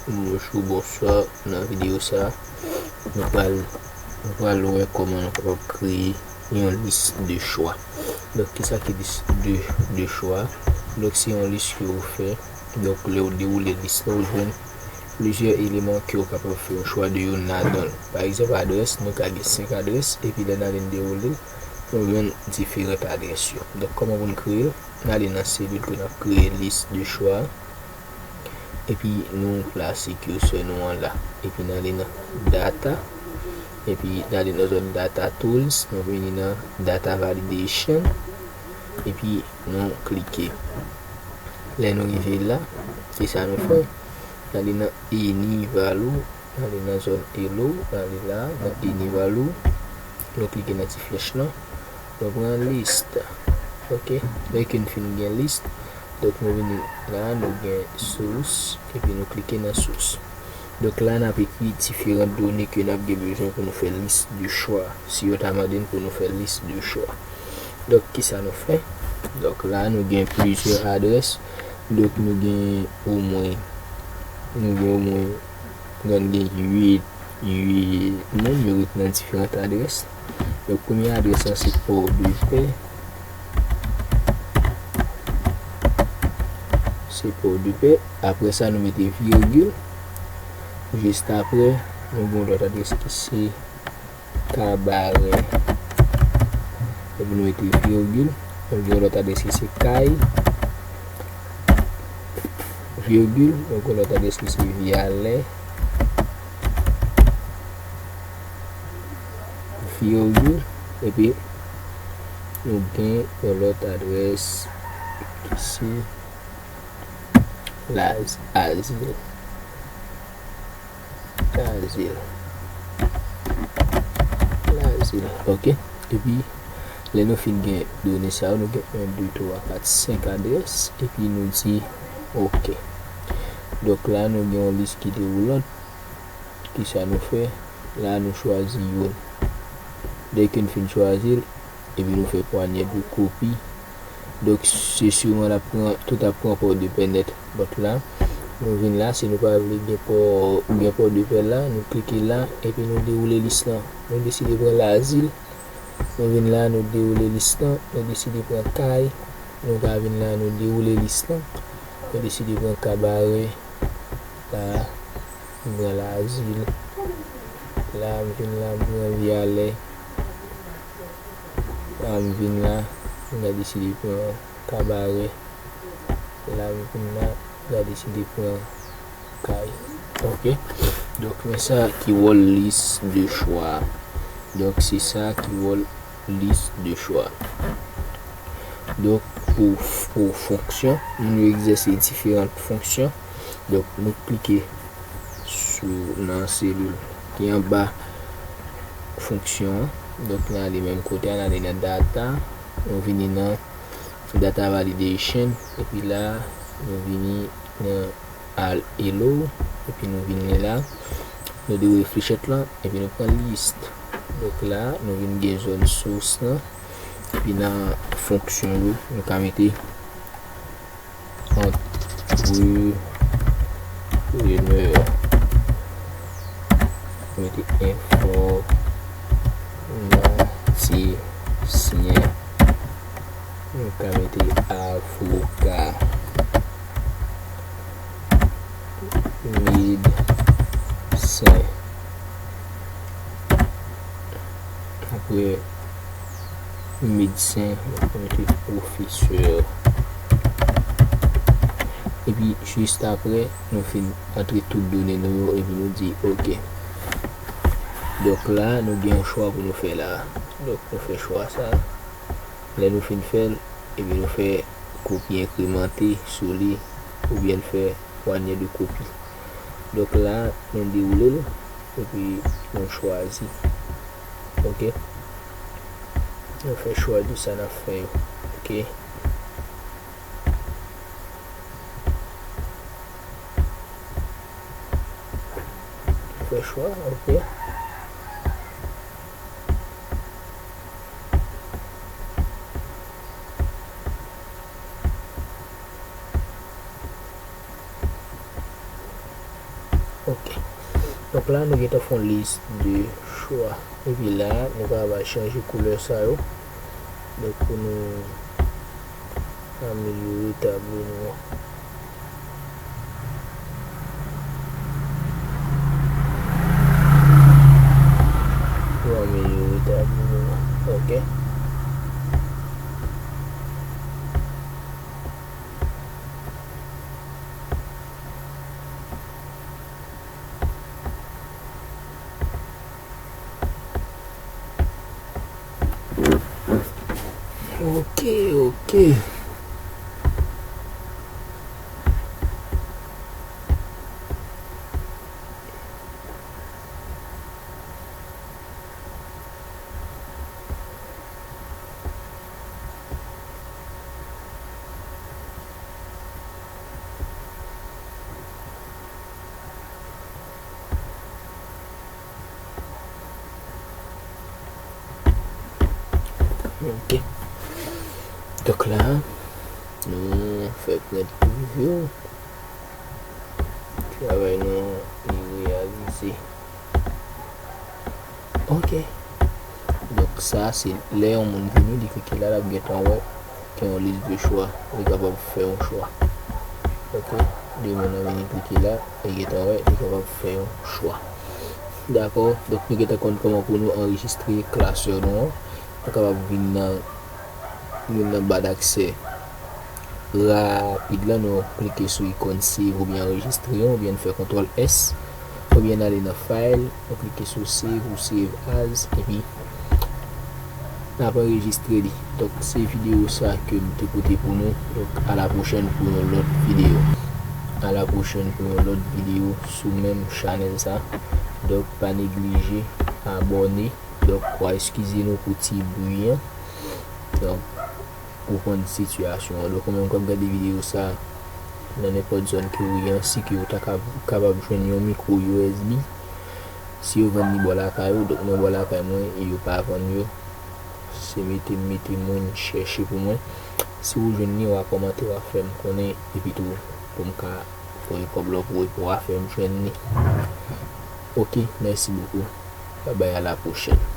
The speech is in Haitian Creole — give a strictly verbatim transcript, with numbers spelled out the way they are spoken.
Bonjou, bonswa. Nan videyo sa, nou pral, nou pral wè kòman nou kapab kreye yon lis de chwa. Donk, kisa ki lis de, de chwa? Donk, se yon lis ke ou fè. Donk, lè ou dewoule lis la, ou jwenn plizyè eleman ke ou kapab fè yon chwa de youn ladan l. Pa egzanp, adrès, nou ka gen senk adrès, epi lè n ale n dewoule, nou jwenn diferan adrès yo. Donk, kòman pou n kreye l? N ale nan selil ke n ap kreye lis de chwa. Epi nou plase cursor nou an la. Epi n ale nan data. Epi n ale nan zòn data tools. Nou vini nan data validation. Epi nou klike. Lè nou rive la, se sa nou fè. N ale nan any value. N ale nan zòn hello, n ale la, nan any value, nou klike nan ti flèch lan, nou pran list. Ok, lè ke n fin gen list, donk nou vini la, nou gen source, epi nou klike nan source. Donk la, n ap ekri diferan done ke n ap gen bezwen pou nou fè lis de chwa, si yo ta mande n pou nou fè lis de chwa. Donk, kisa nou fè? Donk la, nou gen plizyè adrès. Donk, nou gen omwen, nou gen omwen, nou gen uit, uit moun, yo ret nan diferan adrès. Donk, premye adrès la, se Port de Paix. Se Port de Paix. Apre sa, nou mete virgil. Jis apre, nou gen yon lòt adrès ki se Kabarè. Epi nou mete virgil. Nou gen yon lòt adrès ki se Kay. Virgil. Nou gen yon lòt adrès ki se Vyalè. Virgil. Epi nou gen yon lòt adrès ki se Laz-, Azil. Lazil. Lazil. Ok. Epi, lè nou fin gen done sa yo, nou gen yon, de, twa, kat, senk adrès. Epi nou di ok. Donk la, nou gen yon lis ki dewoulant. Kisa nou fè? La, nou chwazi youn. Dèke n fin chwazi l, epi nou fè pwanyè de kopi. Donk, se siman l ap pran, tout ap pran Port de Paix nèt. Donk la, nou vin la, si nou pa vle gen Port, gen Port de Paix la, nou klike la, epi nou dewoule lis lan. Nou deside pran Lazil. Nou vin la, nou dewoule lis lan, nou deside pran Kay. Nou ka vin la, nou dewoule lis lan. Nou deside pran Kabarè. La, m pran Lazil. La, m vin la, m pran Vyalè. La, m vin la, m ka deside pran Kabarè. La, m vin la, m ka deside pran Kay. Ok. Donk, men sa ki wòl lis de chwa. Donk, se sa ki wòl lis de chwa. Donk, pou, pou fonksyon, nou egzèse diferan fonksyon. Donk, nou klike sou, nan selil ki anba fonksyon an. Donk, n ale menm kote a, n ale nan data. Nou vini nan data validation. Epi la, nou vini nan al hello. Epi nou vini la. Nou dewoule flechèt lan. Epi nou pran list. Donk la, nou vin gen zòn source lan. Epi nan fonksyon yo, nou ka mete entrepreneur. Mete informatisyen. Nou ka mete avoka. Medsen. Apre medsen, nou mete pwofesè. Epi, jis apre, nou fin antre tout done nou yo, epi nou di ok. Donk la, nou gen yon chwa pou nou fè la. Donk, nou fè chwa sa. Lè nou fin fè l, epi nou fè kopi enkremante sou li, oubyen n fè pwanyè de kopi. Donk la, nou dewoule l, epi nou chwazi. Ok. Nou fè chwa de sa n ap fè yo. Ok. Nou fè chwa, ok. Ok. Donk la, nou gentan fè yon lis de chwa. Epi la, nou kapab al chanje koulè sa yo. Donk, pou nou amelyore tablo nou an. Pou amelyore tablo nou an. Ok. Ok, ok. Ok. Donk la, nou fè print preview. Travay nou, li reyalize. Ok. Donk, sa, se lè yon moun vini, li klike la, l ap gentan wè gen yon lis de chwa. Li kapab fè yon chwa. Ok. Lè moun nan vini klike la, li gentan wè, li kapab fè yon chwa. Dakò? Donk, nou gentan konn kòman pou nou anrejistre klasè nou an. Nou kapab vin nan youn nan ba daksè rapid la, nou klike sou ikòn save oubyen anrejistre, oubyen n fè kontwòl S, oubyen n ale nan file, nou klike sou save ou save as, epi n ap anrejistre li. Donk, se videyo sa ke m te pote pou nou. Donk, a la pwochèn pou yon lòt videyo. A la pwochèn pou yon lòt videyo sou menm chanèl sa. Donk, pa neglije abòne. Donk, w a eskize nou pou ti bri an. Donk, ou konn sitiyasyon an. Donk, ou menm k ap gade videyo sa a, nan nenpòt zòn ke w ye an, si ke w ta kab-, kapab jwenn yon mikwo U S B, si yo vann li bò lakay ou, donk mwen bò lakay mwen, e yo pa vann yo. Se mete m mete moun chèche pou mwen. Si w jwenn li, w a kòmante, w a fè m konnen, epi tou, pou m ka voye kòb la pou ou, epi w a fè m jwenn li. Ok, mèsi bokou. Babay, a la pwochèn.